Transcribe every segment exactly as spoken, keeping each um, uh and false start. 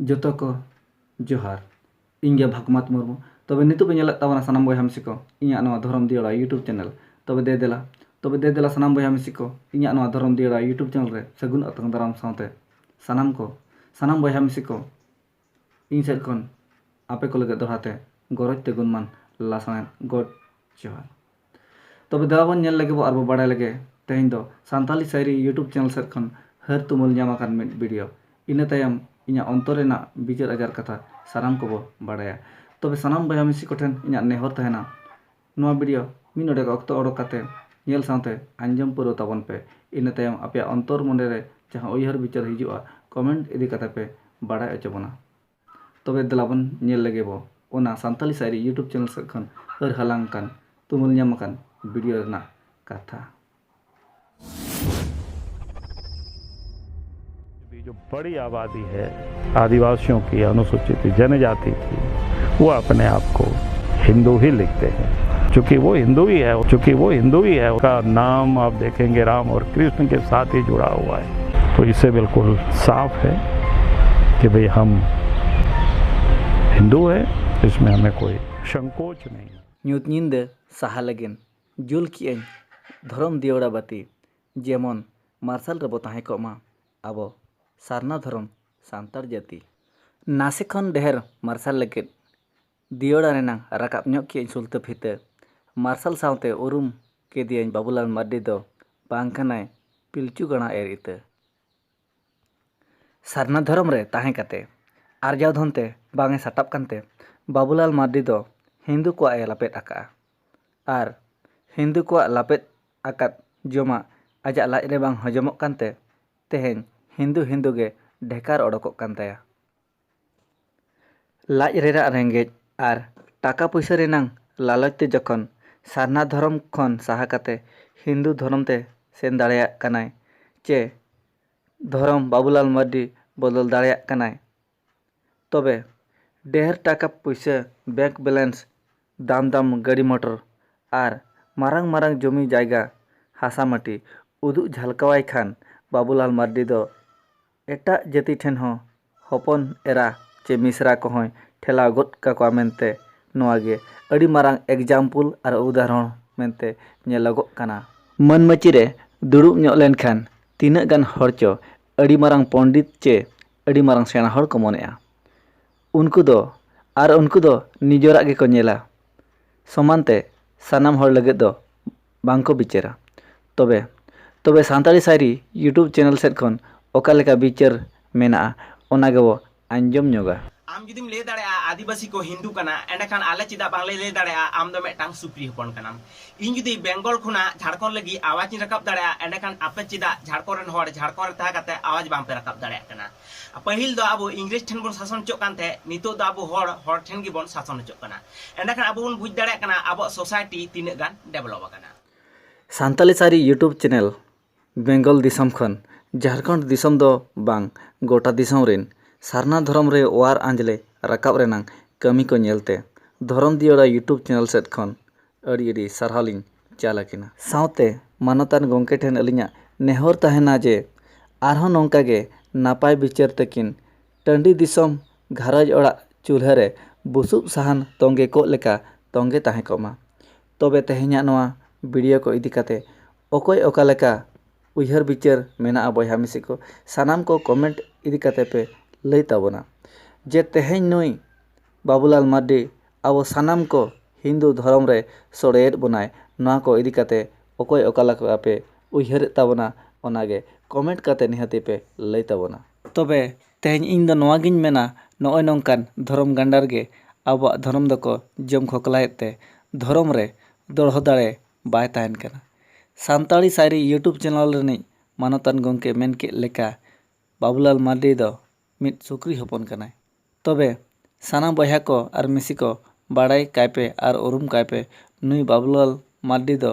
ᱡᱚᱛᱚ ᱠᱚ ᱡᱚᱦᱟᱨ᱾ ᱤᱧ ᱜᱮ ᱵᱷᱟᱜᱽᱢᱟᱛ ᱢᱩᱨᱢᱩ᱾ ᱛᱚᱵᱮ ᱱᱤᱛᱚᱜ ᱯᱮ ᱧᱮᱞᱮᱫ ᱛᱟᱵᱚᱱᱟ ᱥᱟᱱᱟᱢ ᱵᱚᱭᱦᱟ ᱢᱤᱥᱤ ᱠᱚ, ᱤᱧᱟᱹᱜ ᱱᱚᱣᱟ ᱫᱷᱚᱨᱚᱢ ᱫᱤᱭᱟᱹᱲᱟ YouTube ᱪᱮᱱᱮᱞ᱾ ᱛᱚᱵᱮ ᱫᱮ ᱫᱮᱞᱟ, ᱛᱚᱵᱮ ᱫᱮ ᱫᱮᱞᱟ ᱥᱟᱱᱟᱢ ᱵᱚᱭᱦᱟ ᱢᱤᱥᱤ ᱠᱚ, ᱤᱧᱟᱹᱜ ᱱᱚᱣᱟ ᱫᱷᱚᱨᱚᱢ ᱫᱤᱭᱟᱹᱲᱟ YouTube ᱪᱮᱱᱮᱞ ᱨᱮ ᱥᱟᱹᱜᱩᱱ ᱟᱛᱟᱝ ᱫᱟᱨᱟᱢ ᱥᱟᱶᱛᱮ ᱥᱟᱱᱟᱢ ᱠᱚ, ᱥᱟᱱᱟᱢ ᱵᱚᱭᱦᱟ ᱢᱤᱥᱤ ᱠᱚ, ᱤᱧ ᱥᱮᱫ ᱠᱷᱚᱱ ᱟᱯᱮ ᱠᱚ ᱞᱟᱹᱜᱤᱫ ᱫᱚᱦᱲᱟ ᱛᱮ ᱜᱚᱨᱚᱡᱽ ᱛᱮ ᱜᱩᱱᱢᱟᱱ ᱞᱟᱥᱟᱲᱦᱮᱫ ᱜᱚᱰ ᱡᱚᱦᱟᱨ᱾ ᱛᱚᱵᱮ ᱫᱮᱞᱟ ᱵᱚᱱ ᱧᱮᱞ ᱞᱮᱜᱮ ᱵᱚ ᱟᱨ ᱵᱚ ᱵᱟᱲᱟᱭ ᱞᱮᱜᱮ ᱛᱮᱦᱮᱧ ᱫᱚ ᱥᱟᱱᱛᱟᱞᱤ ᱥᱟᱭᱨᱤ YouTube ᱪᱮᱱᱮᱞ ᱥᱮᱫ ᱠᱷᱚᱱ ᱦᱟᱹᱨ ᱛᱩᱢᱟᱹᱞ ᱧᱟᱢ ᱟᱠᱟᱱ ᱢᱤᱫ ᱵᱷᱤᱰᱤᱭᱳ᱾ ᱤᱱᱟᱹ ᱛᱟᱭᱚᱢ ᱤᱧᱟᱹᱜ ᱚᱱᱛᱚᱨ ᱨᱮᱱᱟᱜ ᱵᱤᱪᱟᱹᱨ ᱟᱪᱟᱨ ᱠᱟᱛᱷᱟ ᱥᱟᱱᱟᱢ ᱠᱚᱵᱚ ᱵᱟᱲᱟᱭᱟ᱾ ᱛᱚᱵᱮ ᱥᱟᱱᱟᱢ ᱵᱚᱭᱦᱟ ᱢᱤᱥᱤ ᱠᱚᱴᱷᱮᱱ ᱤᱧᱟᱹᱜ ᱱᱮᱦᱚᱨ ᱛᱟᱦᱮᱱᱟ, ᱱᱚᱣᱟ ᱵᱷᱤᱰᱤᱭᱳ ᱢᱤᱫ ᱰᱚᱸᱰᱮᱠ ᱚᱠᱛᱚ ᱚᱰᱚᱠ ᱠᱟᱛᱮ ᱧᱮᱞ ᱥᱟᱶᱛᱮ ᱟᱸᱡᱚᱢ ᱯᱩᱨᱟᱹᱣ ᱛᱟᱵᱚᱱ ᱯᱮ᱾ ᱤᱱᱟᱹ ᱛᱟᱭᱚᱢ ᱟᱯᱮᱭᱟᱜ ᱚᱱᱛᱚᱨ ᱢᱚᱱᱮ ᱨᱮ ᱡᱟᱦᱟᱸ ᱩᱭᱦᱟᱹᱨ ᱵᱤᱪᱟᱹᱨ ᱦᱤᱡᱩᱜᱼᱟ, ᱠᱚᱢᱮᱱᱴ ᱤᱫᱤ ᱠᱟᱛᱮ ᱯᱮ ᱵᱟᱲᱟᱭ ᱦᱚᱪᱚ ᱵᱚᱱᱟ᱾ ᱛᱚᱵᱮ ᱫᱮᱞᱟ ᱵᱚᱱ ᱧᱮᱞ ᱞᱮᱜᱮ ᱵᱚ ᱚᱱᱟ ᱥᱟᱱᱛᱟᱞᱤ ᱥᱟᱭᱨᱤ YouTube ᱪᱮᱱᱮᱞ ᱥᱮᱫ ᱠᱷᱚᱱ ᱦᱟᱹᱨ ᱦᱟᱞᱟᱝ ᱟᱠᱟᱱ, ᱛᱩᱢᱟᱹᱞ ᱧᱟᱢ ᱟᱠᱟᱱ ᱵᱷᱤᱰᱤᱭᱳ ᱨᱮᱱᱟᱜ ᱠᱟᱛᱷᱟ᱾ भी जो बड़ी आबादी है आदिवासियों की, अनुसूचित जनजाति की, वो अपने आप को हिंदू ही लिखते हैं। चूंकि वो हिंदू ही है, चूंकि वो हिंदू ही है, उसका नाम आप देखेंगे राम और कृष्ण के साथ ही जुड़ा हुआ है। तो इससे बिल्कुल साफ है कि भाई हम हिंदू हैं, इसमें हमें कोई संकोच नहीं है। ᱧᱩᱛ ᱧᱤᱫᱟᱹ ᱥᱟᱦᱟ ᱞᱟᱹᱜᱤᱫ ᱡᱩᱞ ᱠᱮᱜᱼᱟᱹᱧ ᱫᱷᱚᱨᱚᱢ ᱫᱤᱭᱚᱲᱟ ᱵᱟᱹᱛᱤ, ᱡᱮᱢᱚᱱ ᱢᱟᱨᱥᱟᱞ ᱨᱮᱵᱚ ᱛᱟᱦᱮᱸ ᱠᱚᱜ ᱢᱟ ᱟᱵᱚ ᱥᱟᱨᱱᱟ ᱫᱷᱚᱨᱚᱢ ᱥᱟᱱᱛᱟᱲ ᱡᱟᱹᱛᱤ᱾ ᱱᱟᱥᱮ ᱠᱷᱚᱱ ᱰᱷᱮᱨ ᱢᱟᱨᱥᱟᱞ ᱞᱟᱹᱜᱤᱫ ᱫᱤᱭᱚᱲᱟ ᱨᱮᱱᱟᱝ ᱨᱟᱠᱟᱵ ᱧᱚᱜ ᱠᱮᱜᱼᱟᱹᱧ ᱥᱩᱞᱛᱟᱹ ᱯᱷᱤᱛᱟᱹ᱾ ᱢᱟᱨᱥᱟᱞ ᱥᱟᱶᱛᱮ ᱩᱨᱩᱢ ᱠᱮᱫᱮᱭᱟᱹᱧ ᱵᱟᱹᱵᱩᱞᱟᱞ ᱢᱟᱨᱰᱤ ᱫᱚ ᱵᱟᱝ ᱠᱟᱱᱟᱭ ᱯᱤᱞᱪᱩ ᱜᱟᱲᱟ ᱮᱨ ᱤᱛᱟᱹ᱾ ᱥᱟᱨᱱᱟ ᱫᱷᱚᱨᱚᱢ ᱨᱮ ᱛᱟᱦᱮᱸ ᱠᱟᱛᱮ ᱟᱨᱡᱟᱣ ᱫᱷᱚᱱ ᱛᱮ ᱵᱟᱝ ᱮ ᱥᱟᱴᱟᱵ ᱠᱟᱱᱛᱮ ᱵᱟᱹᱵᱩᱞᱟᱞ ᱢᱟᱨᱰᱤ ᱫᱚ ᱦᱤᱱᱫᱩ ᱠᱚᱣᱟᱜ ᱮ ᱞᱟᱯᱮᱫ ᱟᱠᱟᱫᱼᱟ᱾ ᱟᱨ ᱦᱤᱱᱫᱩ ᱠᱚᱣᱟᱜ ᱞᱟᱯᱮᱫ ᱟᱠᱟᱫ ᱡᱚᱢᱟᱜ ᱟᱡᱟᱜ ᱞᱟᱡ ᱨᱮ ᱵᱟᱝ ᱦᱚᱡᱚᱢᱚᱜ ᱠᱟᱱᱛᱮ ᱛᱮᱦᱮᱧ ᱦᱤᱱᱫᱩ ᱦᱤᱱᱫᱩ ᱜᱮ ᱰᱷᱮᱠᱟᱨ ᱚᱰᱚᱠᱚᱜ ᱠᱟᱱ ᱛᱟᱭᱟ᱾ ᱞᱟᱡ ᱨᱮᱱᱟᱜ ᱨᱮᱸᱜᱮᱡ ᱟᱨ ᱴᱟᱠᱟ ᱯᱩᱭᱥᱟᱹ ᱨᱮᱱᱟᱝ ᱞᱟᱞᱚᱪ ᱛᱮ ᱡᱚᱠᱷᱚᱱ ᱥᱟᱨᱱᱟ ᱫᱷᱚᱨᱚᱢ ᱠᱷᱚᱱ ᱥᱟᱦᱟ ᱠᱟᱛᱮ ᱦᱤᱱᱫᱩ ᱫᱷᱚᱨᱚᱢ ᱛᱮ ᱥᱮᱱ ᱫᱟᱲᱮᱭᱟᱜ ᱠᱟᱱᱟᱭ ᱪᱮ ᱫᱷᱚᱨᱚᱢ ᱵᱟᱹᱵᱩᱞᱟᱞ ᱢᱟᱨᱰᱤ ᱵᱚᱫᱚᱞ ᱫᱟᱲᱮᱭᱟᱜ ᱠᱟᱱᱟᱭ, ᱛᱚᱵᱮ ᱰᱷᱮᱨ ᱴᱟᱠᱟ ᱯᱩᱭᱥᱟᱹ, ᱵᱮᱝᱠ ᱵᱮᱞᱮᱱᱥ, ᱫᱟᱢ ᱫᱟᱢ ᱜᱟᱹᱰᱤ ᱢᱚᱴᱚᱨ ᱟᱨ ᱢᱟᱨᱟᱝ ᱢᱟᱨᱟᱝ ᱡᱚᱢᱤ ᱡᱟᱭᱜᱟ ᱦᱟᱥᱟ ᱢᱟᱹᱴᱤ ᱩᱫᱩᱜ ᱡᱷᱟᱞᱠᱟᱣᱟᱭ ᱠᱷᱟᱱ ᱵᱟᱹᱵᱩᱞᱟᱞ ᱢᱟᱨᱰᱤ ᱫᱚ ᱮᱴᱟᱜ ᱡᱟᱹᱛᱤ ᱴᱷᱮᱱ ᱦᱚᱸ ᱦᱚᱯᱚᱱ ᱮᱨᱟ ᱪᱮ ᱢᱤᱥᱨᱟ ᱠᱚᱦᱚᱸᱭ ᱴᱷᱮᱞᱟᱣ ᱜᱚᱫ ᱠᱟᱠᱚᱣᱟ ᱢᱮᱱᱛᱮ ᱱᱚᱣᱟ ᱜᱮ ᱟᱹᱰᱤ ᱢᱟᱨᱟᱝ example ᱟᱨ ᱩᱫᱟᱦᱚᱨᱚᱱ ᱢᱮᱱᱛᱮ ᱧᱮᱞᱚᱜᱚᱜ ᱠᱟᱱᱟ᱾ ᱢᱟᱹᱱ ᱢᱟᱹᱪᱤ ᱨᱮ ᱫᱩᱲᱩᱵ ᱧᱚᱜ ᱞᱮᱱᱠᱷᱟᱱ ᱛᱤᱱᱟᱹᱜ ᱜᱟᱱ ᱦᱚᱲ ᱪᱚ ᱟᱹᱰᱤ ᱢᱟᱨᱟᱝ ᱯᱚᱱᱰᱤᱛ ᱪᱮ ᱟᱹᱰᱤ ᱢᱟᱨᱟᱝ ᱥᱮᱬᱟ ᱦᱚᱲ ᱠᱚ ᱢᱚᱱᱮᱜᱼᱟ᱾ ᱩᱱᱠᱩ ᱫᱚ, ᱟᱨ ᱩᱱᱠᱩ ᱫᱚ ᱱᱤᱡᱚᱨᱟᱜ ᱜᱮᱠᱚ ᱧᱮᱞᱟ, ᱥᱚᱢᱟᱱ ᱛᱮ ᱥᱟᱱᱟᱢ ᱦᱚᱲ ᱞᱟᱹᱜᱤᱫ ᱫᱚ ᱵᱟᱝ ᱠᱚ ᱵᱤᱪᱟᱹᱨᱟ᱾ ᱛᱚᱵᱮ, ᱛᱚᱵᱮ ᱥᱟᱱᱛᱟᱲᱤ ᱥᱟᱭᱨᱤ YouTube channel ᱥᱮᱫ ᱠᱷᱚᱱ ᱚᱠᱟ ᱞᱮᱠᱟ ᱵᱤᱪᱟᱹᱨ ᱢᱮᱱᱟᱜᱼᱟ, ᱚᱱᱟ ᱜᱮᱵᱚ ᱟᱸᱡᱚᱢ ᱧᱚᱜᱟ᱾ ᱟᱢ ᱡᱩᱫᱤᱢ ᱞᱟᱹᱭ ᱫᱟᱲᱮᱭᱟᱜᱼᱟ ᱟᱹᱫᱤᱵᱟᱹᱥᱤ ᱠᱚ ᱦᱤᱱᱫᱩ ᱠᱟᱱᱟ, ᱮᱸᱰᱮᱠᱷᱟᱱ ᱟᱞᱮ ᱪᱮᱫᱟᱜ ᱵᱟᱝᱞᱮ ᱞᱟᱹᱭ ᱫᱟᱲᱮᱭᱟᱜᱼᱟ ᱟᱢ ᱫᱚ ᱢᱤᱫᱴᱟᱝ ᱥᱩᱠᱨᱤ ᱦᱚᱯᱚᱱ ᱠᱟᱱᱟᱢ? ᱤᱧ ᱡᱩᱫᱤ ᱵᱮᱝᱜᱚᱞ ᱠᱷᱚᱱᱟᱜ ᱡᱷᱟᱲᱠᱷᱚᱸᱰ ᱞᱟᱹᱜᱤᱫ ᱟᱣᱟᱡᱽ ᱤᱧ ᱨᱟᱠᱟᱵ ᱫᱟᱲᱮᱭᱟᱜᱼᱟ, ᱮᱸᱰᱮᱠᱷᱟᱱ ᱟᱯᱮ ᱪᱮᱫᱟᱜ ᱡᱷᱟᱲᱠᱷᱚᱸᱰ ᱨᱮᱱ ᱦᱚᱲ ᱡᱷᱟᱲᱠᱷᱚᱸᱰ ᱨᱮ ᱛᱟᱦᱮᱸ ᱠᱟᱛᱮ ᱟᱣᱟᱡᱽ ᱵᱟᱝᱯᱮ ᱨᱟᱠᱟᱵ ᱫᱟᱲᱮᱭᱟᱜ ᱠᱟᱱᱟ? ᱯᱟᱹᱦᱤᱞ ᱫᱚ ᱟᱵᱚ ᱤᱝᱨᱮᱡᱽ ᱴᱷᱮᱱ ᱵᱚᱱ ᱥᱟᱥᱚᱱ ᱦᱚᱪᱚᱜ ᱠᱟᱱ ᱛᱟᱦᱮᱸᱫ, ᱱᱤᱛᱚᱜ ᱫᱚ ᱟᱵᱚ ᱦᱚᱲ, ᱦᱚᱲ ᱴᱷᱮᱱ ᱜᱮᱵᱚᱱ ᱥᱟᱥᱚᱱ ᱦᱚᱪᱚᱜ ᱠᱟᱱᱟ᱾ ᱮᱸᱰᱮᱠᱷᱟᱱ ᱟᱵᱚ ᱵᱚᱱ ᱵᱩᱡᱽ ᱫᱟᱲᱮᱭᱟᱜ ᱠᱟᱱᱟ ᱟᱵᱚᱣᱟᱜ society ᱛᱤᱱᱟᱹᱜ ᱜᱟᱱ develop ᱟᱠᱟᱱᱟ᱾ ᱥᱟᱱᱛᱟᱞᱤ ᱥᱟᱹᱨᱤ YouTube channel ᱵᱮᱝᱜᱚᱞ ᱫᱤᱥᱚᱢ ᱠᱷᱚᱱ ᱡᱷᱟᱲᱠᱷᱚᱸᱰ ᱫᱤᱥᱚᱢ ᱫᱚ ᱵᱟᱝ, ᱜᱚᱴᱟ ᱫᱤᱥᱚᱢ ᱨᱮᱱ ᱥᱟᱨᱱᱟ ᱫᱷᱚᱨᱚᱢ ᱨᱮ ᱚᱣᱟᱨ ᱟᱸᱡᱽᱞᱮ ᱨᱟᱠᱟᱵ ᱨᱮᱱᱟᱜ ᱠᱟᱹᱢᱤ ᱠᱚ ᱧᱮᱞᱛᱮ ᱫᱷᱚᱨᱚᱢ ᱫᱤᱭᱟᱹᱲᱟ YouTube channel ᱥᱮᱫ ᱠᱷᱚᱱ ᱟᱹᱰᱤ ᱟᱹᱰᱤ ᱥᱟᱨᱦᱟᱣ ᱞᱤᱧ ᱪᱟᱞ ᱟᱹᱠᱤᱱᱟ᱾ ᱥᱟᱶᱛᱮ ᱢᱟᱱᱚᱛᱟᱱ ᱜᱚᱢᱠᱮ ᱴᱷᱮᱱ ᱟᱹᱞᱤᱧᱟᱜ ᱱᱮᱦᱚᱨ ᱛᱟᱦᱮᱱᱟ ᱡᱮ ᱟᱨᱦᱚᱸ ᱱᱚᱝᱠᱟ ᱜᱮ ᱱᱟᱯᱟᱭ ᱵᱤᱪᱟᱹᱨ ᱛᱟᱹᱠᱤᱱ ᱴᱟᱺᱰᱤ ᱫᱤᱥᱚᱢ ᱜᱷᱟᱨᱚᱸᱡᱽ ᱚᱲᱟᱜ ᱪᱩᱞᱦᱟᱹ ᱨᱮ ᱵᱩᱥᱩᱵ ᱥᱟᱦᱟᱱ ᱛᱚᱸᱜᱮ ᱠᱚᱜ ᱞᱮᱠᱟ ᱛᱚᱸᱜᱮ ᱛᱟᱦᱮᱸ ᱠᱚᱜ ᱢᱟ᱾ ᱛᱚᱵᱮ ᱛᱮᱦᱮᱧᱟᱜ ᱱᱚᱣᱟ video ᱠᱚ ᱤᱫᱤ ᱠᱟᱛᱮ ᱚᱠᱚᱭ ᱚᱠᱟ ᱞᱮᱠᱟ ᱩᱭᱦᱟᱹᱨ ᱵᱤᱪᱟᱹᱨ ᱢᱮᱱᱟᱜᱼᱟ ᱵᱚᱭᱦᱟ ᱢᱤᱥᱤ ᱠᱚ, ᱥᱟᱱᱟᱢ ᱠᱚ comment ᱤᱫᱤ ᱠᱟᱛᱮ ᱯᱮ ᱞᱟᱹᱭ ᱛᱟᱵᱚᱱᱟ ᱡᱮ ᱛᱮᱦᱮᱧ ᱱᱩᱭ ᱵᱟᱵᱩᱞᱟᱞ ᱢᱟᱨᱰᱤ ᱟᱵᱚ ᱥᱟᱱᱟᱢ ᱠᱚ ᱦᱤᱱᱫᱩ ᱫᱷᱚᱨᱚᱢ ᱨᱮ ᱥᱚᱲᱮᱭᱮᱫ ᱵᱚᱱᱟᱭ, ᱱᱚᱣᱟ ᱠᱚ ᱤᱫᱤ ᱠᱟᱛᱮ ᱚᱠᱚᱭ ᱚᱠᱟ ᱞᱮᱠᱟ ᱯᱮ ᱩᱭᱦᱟᱹᱨᱮᱫ ᱛᱟᱵᱚᱱᱟ, ᱚᱱᱟᱜᱮ comment ᱠᱟᱛᱮ ᱱᱤᱦᱟᱹᱛᱤ ᱯᱮ ᱞᱟᱹᱭ ᱛᱟᱵᱚᱱᱟ᱾ ᱛᱚᱵᱮ ᱛᱮᱦᱮᱧ ᱤᱧ ᱫᱚ ᱱᱚᱣᱟᱜᱤᱧ ᱢᱮᱱᱟ, ᱱᱚᱜᱼᱚᱭ ᱱᱚᱝᱠᱟᱱ ᱫᱷᱚᱨᱚᱢ ᱜᱟᱱᱰᱟᱨ ᱜᱮ ᱟᱵᱚᱣᱟᱜ ᱫᱷᱚᱨᱚᱢ ᱫᱚᱠᱚ ᱡᱚᱢ ᱠᱷᱚᱠᱞᱟᱭᱮᱫ ᱛᱮ ᱫᱷᱚᱨᱚᱢ ᱨᱮ ᱫᱚᱲᱦᱚ ᱫᱟᱲᱮ ᱵᱟᱭ ᱛᱟᱦᱮᱱ ᱠᱟᱱᱟ᱾ ᱥᱟᱱᱛᱟᱲᱤ ᱥᱟᱭᱨᱤ YouTube channel ᱨᱤᱱᱤᱡ ᱢᱟᱱᱚᱛᱟᱱ ᱜᱚᱢᱠᱮ ᱢᱮᱱ ᱠᱮᱫ ᱞᱮᱠᱟ, ᱵᱟᱵᱩᱞᱟᱞ ᱢᱟᱨᱰᱤ ᱫᱚ ᱢᱤᱫ ᱥᱩᱠᱨᱤ ᱦᱚᱯᱚᱱ ᱠᱟᱱᱟᱭ᱾ ᱛᱚᱵᱮ ᱥᱟᱱᱟᱢ ᱵᱚᱭᱦᱟ ᱠᱚ ᱟᱨ ᱢᱤᱥᱤ ᱠᱚ ᱵᱟᱲᱟᱭ ᱠᱟᱭ ᱯᱮ ᱟᱨ ᱩᱨᱩᱢ ᱠᱟᱭ ᱯᱮ, ᱱᱩᱭ ᱵᱟᱵᱩᱞᱟᱞ ᱢᱟᱨᱰᱤ ᱫᱚ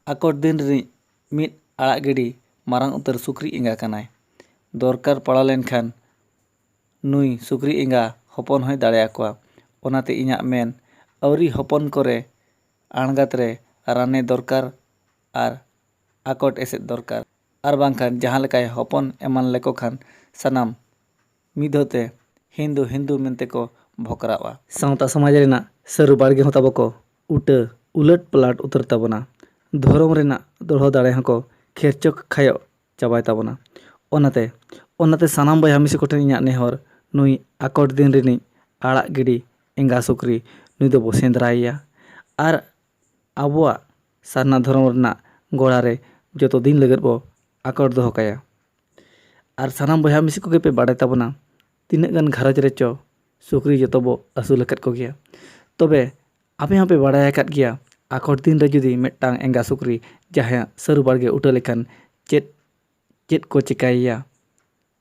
ᱟᱠᱚᱴ ᱫᱤᱱ ᱨᱤᱱᱤᱡ ᱢᱤᱫ ᱟᱲᱟᱜ ᱜᱤᱰᱤ ᱢᱟᱨᱟᱝ ᱩᱛᱟᱹᱨ ᱥᱩᱠᱨᱤ ᱮᱸᱜᱟ ᱠᱟᱱᱟᱭ᱾ ᱫᱚᱨᱠᱟᱨ ᱯᱟᱲᱟᱣ ᱞᱮᱱᱠᱷᱟᱱ ᱱᱩᱭ ᱥᱩᱠᱨᱤ ᱮᱸᱜᱟ ᱦᱚᱯᱚᱱ ᱦᱚᱸᱭ ᱫᱟᱲᱮ ᱟᱠᱚᱣᱟ᱾ ᱚᱱᱟᱛᱮ ᱤᱧᱟᱹᱜ ᱢᱮᱱ, ᱟᱹᱣᱨᱤ ᱦᱚᱯᱚᱱ ᱠᱚᱨᱮ ᱟᱬᱜᱟᱛ ᱨᱮ ᱨᱟᱱᱮ ᱫᱚᱨᱠᱟᱨ ᱟᱨ ᱟᱠᱚᱴ ᱮᱥᱮᱫ ᱫᱚᱨᱠᱟᱨ, ᱟᱨ ᱵᱟᱝᱠᱷᱟᱱ ᱡᱟᱦᱟᱸ ᱞᱮᱠᱟᱭ ᱦᱚᱯᱚᱱ ᱮᱢᱟᱱ ᱞᱮᱠᱚ ᱠᱷᱟᱱ ᱥᱟᱱᱟᱢ ᱢᱤᱫ ᱫᱷᱟᱣ ᱛᱮ ᱦᱤᱱᱫᱩ ᱦᱤᱱᱫᱩ ᱢᱮᱱᱛᱮ ᱠᱚ ᱵᱷᱚᱠᱨᱟᱣᱟ᱾ ᱥᱟᱶᱛᱟ ᱥᱚᱢᱟᱡᱽ ᱨᱮᱱᱟᱜ ᱥᱟᱹᱨᱩ ᱵᱟᱲᱜᱮ ᱦᱚᱸ ᱛᱟᱵᱚ ᱠᱚ ᱩᱴᱟᱹ ᱩᱞᱟᱹᱴ ᱯᱟᱞᱟᱴ ᱩᱛᱟᱹᱨ ᱛᱟᱵᱚᱱᱟ᱾ ᱫᱷᱚᱨᱚᱢ ᱨᱮᱱᱟᱜ ᱫᱚᱲᱦᱚ ᱫᱟᱲᱮ ᱦᱚᱸᱠᱚ ᱠᱷᱮᱨᱪᱚᱠ ᱠᱷᱟᱭᱚᱜ ᱪᱟᱵᱟᱭ ᱛᱟᱵᱚᱱᱟ᱾ ᱚᱱᱟᱛᱮ ᱚᱱᱟᱛᱮ ᱥᱟᱱᱟᱢ ᱵᱚᱭᱦᱟ ᱢᱤᱥᱤ ᱠᱚᱴᱷᱮᱱ ᱤᱧᱟᱹᱜ ᱱᱮᱦᱚᱨ, ᱱᱩᱭ ᱟᱠᱚᱴ ᱫᱤᱱ ᱨᱤᱱᱤᱡ ᱟᱲᱟᱜ ᱜᱤᱰᱤ ᱮᱸᱜᱟ ᱥᱩᱠᱨᱤ, ᱱᱩᱭ ᱫᱚᱵᱚ ᱥᱮᱸᱫᱽᱨᱟᱭᱮᱭᱟ ᱟᱨ ᱟᱵᱚᱣᱟᱜ ᱥᱟᱨᱱᱟ ᱫᱷᱚᱨᱚᱢ ᱨᱮᱱᱟᱜ ᱜᱚᱲᱟ ᱨᱮ ᱡᱚᱛᱚ ᱫᱤᱱ ᱞᱟᱹᱜᱤᱫ ᱵᱚ ᱟᱠᱚᱴ ᱫᱚᱦᱚ ᱠᱟᱭᱟ᱾ ᱟᱨ ᱥᱟᱱᱟᱢ ᱵᱚᱭᱦᱟ ᱢᱤᱥᱤ ᱠᱚᱜᱮ ᱯᱮ ᱵᱟᱲᱟᱭ ᱛᱟᱵᱚᱱᱟ, ᱛᱤᱱᱟᱹᱜ ᱜᱟᱱ ᱜᱷᱟᱨᱚᱸᱡᱽ ᱨᱮ ᱪᱚ ᱥᱩᱠᱨᱤ ᱡᱚᱛᱚ ᱵᱚ ᱟᱹᱥᱩᱞ ᱟᱠᱟᱫ ᱠᱚᱜᱮᱭᱟ᱾ ᱛᱚᱵᱮ ᱟᱯᱮ ᱦᱚᱸᱯᱮ ᱵᱟᱲᱟᱭ ᱟᱠᱟᱫ ᱜᱮᱭᱟ, ᱟᱠᱚᱴ ᱫᱤᱱ ᱨᱮ ᱡᱩᱫᱤ ᱢᱤᱫᱴᱟᱝ ᱮᱸᱜᱟ ᱥᱩᱠᱨᱤ ᱡᱟᱦᱟᱸᱭᱟᱜ ᱥᱟᱹᱨᱩ ᱵᱟᱲᱜᱮ ᱩᱴᱟᱹ ᱞᱮᱠᱷᱟᱱ ᱪᱮᱫ ᱪᱮᱫ ᱠᱚ ᱪᱮᱠᱟᱭᱮᱭᱟ,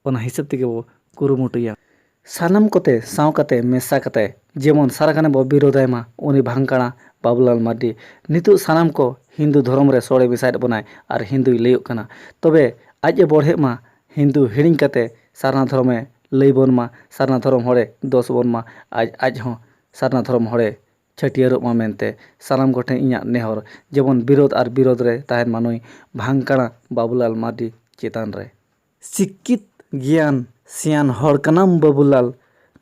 ᱚᱱᱟ ᱦᱤᱥᱟᱹᱵ ᱛᱮᱜᱮ ᱵᱚ ᱠᱩᱨᱩᱢᱩᱴᱩᱭᱟ᱾ ᱥᱟᱱᱟᱢ ᱠᱚᱛᱮ ᱥᱟᱶ ᱠᱟᱛᱮ ᱢᱮᱥᱟ ᱠᱟᱛᱮ ᱡᱮᱢᱚᱱ ᱥᱟᱨᱟ ᱜᱷᱟᱱᱮ ᱵᱚ ᱵᱤᱨᱳᱫᱷᱟᱭ ᱢᱟ ᱩᱱᱤ ᱵᱷᱟᱝᱠᱟᱲᱟ ᱵᱟᱵᱩᱞᱟᱞ ᱢᱟᱨᱰᱤ᱾ ᱱᱤᱛᱚᱜ ᱥᱟᱱᱟᱢ ᱠᱚ ᱦᱤᱱᱫᱩ ᱫᱷᱚᱨᱚᱢ ᱨᱮ ᱥᱚᱲᱮ ᱢᱮᱥᱟᱭᱮᱫ ᱵᱚᱱᱟᱭ ᱟᱨ ᱦᱤᱱᱫᱩᱭ ᱞᱟᱹᱭᱚᱜ ᱠᱟᱱᱟ᱾ ᱛᱚᱵᱮ ᱟᱡ ᱮ ᱵᱚᱲᱦᱮᱜ ᱢᱟ, ᱦᱤᱱᱫᱩ ᱦᱤᱲᱤᱧ ᱠᱟᱛᱮ ᱥᱟᱨᱱᱟ ᱫᱷᱚᱨᱚᱢᱮ ᱞᱟᱹᱭ ᱵᱚᱱ ᱢᱟ, ᱥᱟᱨᱱᱟ ᱫᱷᱚᱨᱚᱢ ᱦᱚᱲᱮ ᱫᱚᱥ ᱵᱚᱱ ᱢᱟ, ᱟᱡ ᱟᱡ ᱦᱚᱸ ᱥᱟᱨᱱᱟ ᱫᱷᱚᱨᱚᱢ ᱦᱚᱲᱮ ᱪᱷᱟᱹᱴᱭᱟᱹᱨᱚᱜ ᱢᱟ ᱢᱮᱱᱛᱮ ᱥᱟᱱᱟᱢ ᱠᱚᱴᱷᱮᱱ ᱤᱧᱟᱹᱜ ᱱᱮᱦᱚᱨ, ᱡᱮᱢᱚᱱ ᱵᱤᱨᱳᱫᱷ ᱟᱨ ᱵᱤᱨᱳᱫᱷ ᱨᱮ ᱛᱟᱦᱮᱱ ᱢᱟ ᱱᱩᱭ ᱵᱷᱟᱝᱠᱟᱲᱟ ᱵᱟᱵᱩᱞᱟᱞ ᱢᱟᱨᱰᱤ ᱪᱮᱛᱟᱱ ᱨᱮ᱾ ᱥᱤᱠᱠᱷᱤᱛ ᱜᱮᱭᱟᱱ ᱥᱮᱭᱟᱱ ᱦᱚᱲ ᱠᱟᱱᱟᱢ ᱵᱟᱹᱵᱩᱞᱟᱞ,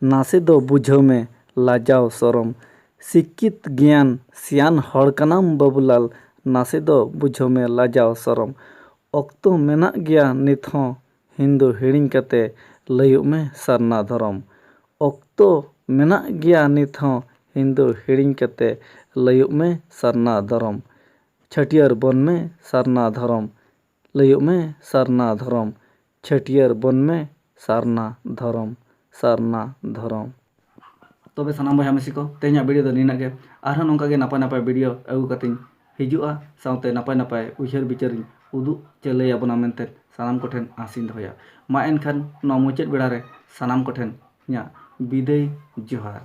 ᱱᱟᱥᱮ ᱫᱚ ᱵᱩᱡᱷᱟᱹᱣ ᱢᱮ ᱞᱟᱡᱟᱣ ᱥᱚᱨᱚᱢ᱾ ᱥᱤᱠᱠᱷᱤᱛ ᱜᱮᱭᱟᱱ ᱥᱮᱭᱟᱱ ᱦᱚᱲ ᱠᱟᱱᱟᱢ ᱵᱟᱹᱵᱩᱞᱟᱞ, ᱱᱟᱥᱮ ᱫᱚ ᱵᱩᱡᱷᱟᱹᱣ ᱢᱮ ᱞᱟᱡᱟᱣ ᱥᱚᱨᱚᱢ᱾ ᱚᱠᱛᱚ ᱢᱮᱱᱟᱜ ᱜᱮᱭᱟ ᱱᱤᱛ ᱦᱚᱸ, ᱦᱤᱱᱫᱩ ᱦᱤᱲᱤᱧ ᱠᱟᱛᱮ ᱞᱟᱹᱭᱚᱜ ᱢᱮ ᱥᱟᱨᱱᱟ ᱫᱷᱚᱨᱚᱢ᱾ ᱚᱠᱛᱚ ᱢᱮᱱᱟᱜ ᱜᱮᱭᱟ ᱱᱤᱛ ᱦᱚᱸ, ᱦᱤᱱᱫᱩ ᱦᱤᱲᱤᱧ ᱠᱟᱛᱮ ᱞᱟᱹᱭᱚᱜ ᱢᱮ ᱥᱟᱨᱱᱟ ᱫᱷᱚᱨᱚᱢ᱾ ᱪᱷᱟᱹᱴᱭᱟᱹᱨ ᱵᱚᱱ ᱢᱮ ᱥᱟᱨᱱᱟ ᱫᱷᱚᱨᱚᱢ, ᱞᱟᱹᱭᱚᱜ ᱢᱮ ᱥᱟᱨᱱᱟ ᱫᱷᱚᱨᱚᱢ᱾ ᱪᱷᱟᱹᱴᱭᱟᱹᱨ ᱵᱚᱱ ᱢᱮ ᱥᱟᱨᱱᱟ ᱫᱷᱚᱨᱚᱢ, ᱥᱟᱨᱱᱟ ᱫᱷᱚᱨᱚᱢ᱾ ᱛᱚᱵᱮ ᱥᱟᱱᱟᱢ ᱵᱚᱭᱦᱟ ᱢᱤᱥᱤ ᱠᱚ, ᱛᱮᱦᱮᱧᱟᱜ ᱵᱷᱤᱰᱤᱭᱳ ᱫᱚ ᱱᱤᱱᱟᱹᱜ ᱜᱮ᱾ ᱟᱨᱦᱚᱸ ᱱᱚᱝᱠᱟ ᱜᱮ ᱱᱟᱯᱟᱭ ᱱᱟᱯᱟᱭ ᱵᱷᱤᱰᱤᱭᱳ ᱟᱹᱜᱩ ᱠᱟᱛᱮᱧ ᱦᱤᱡᱩᱜᱼᱟ, ᱥᱟᱶᱛᱮ ᱱᱟᱯᱟᱭ ᱱᱟᱯᱟᱭ ᱩᱭᱦᱟᱹᱨ ᱵᱤᱪᱟᱹᱨᱤᱧ ᱩᱫᱩᱜ ᱪᱮ ᱞᱟᱹᱭ ᱟᱵᱚᱱᱟ ᱢᱮᱱᱛᱮ ᱥᱟᱱᱟᱢ ᱠᱚᱴᱷᱮᱱ ᱟᱸᱥᱤᱧ ᱫᱚᱦᱚᱭᱟ᱾ ᱢᱟ ᱮᱱᱠᱷᱟᱱ ᱱᱚᱣᱟ ᱢᱩᱪᱟᱹᱫ ᱵᱮᱲᱟ ᱨᱮ ᱥᱟᱱᱟᱢ ᱠᱚᱴᱷᱮᱱ ᱤᱧᱟᱹᱜ ᱵᱤᱫᱟᱹᱭ ᱡᱚᱦᱟᱨ᱾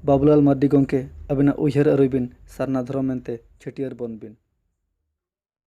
ᱵᱟᱵᱩᱞᱟᱞ ᱢᱟᱨᱰᱤ ᱜᱚᱢᱠᱮ, ᱟᱹᱵᱤᱱᱟᱜ ᱩᱭᱦᱟᱹᱨ ᱟᱹᱨᱩᱭ ᱵᱤᱱ, ᱥᱟᱨᱱᱟ ᱫᱷᱚᱨᱚᱢ ᱢᱮᱱᱛᱮ ᱪᱷᱟᱹᱴᱭᱟᱹᱨ ᱵᱚᱱ ᱵᱤᱱ᱾